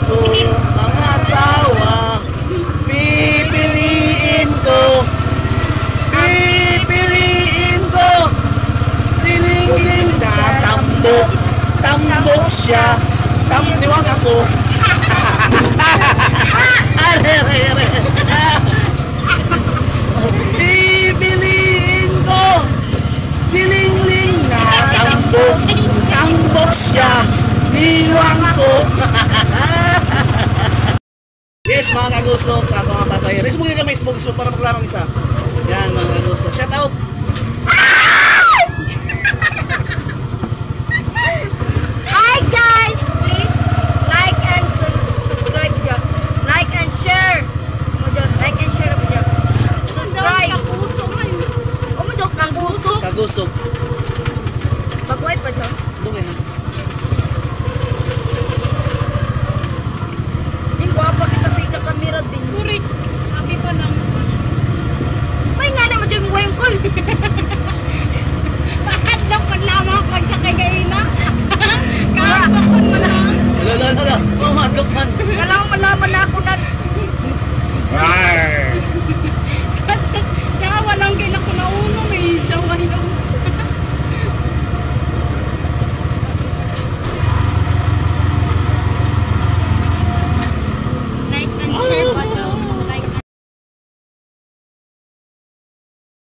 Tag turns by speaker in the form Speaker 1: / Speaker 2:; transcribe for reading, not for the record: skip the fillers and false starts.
Speaker 1: Kung pangasawa, pipiliin ko, pipiliin ko si Lingling na tambok, tambok siya, tamdiwang ako. Are, are, are. Pipiliin ko si Lingling na tambok, tambok siya, diwang ko. Yes, mga kagusto, ako mga pasahero. Ismog na may ismog, ismog para maklarong isa. Yan, mga kagusto. Shout out!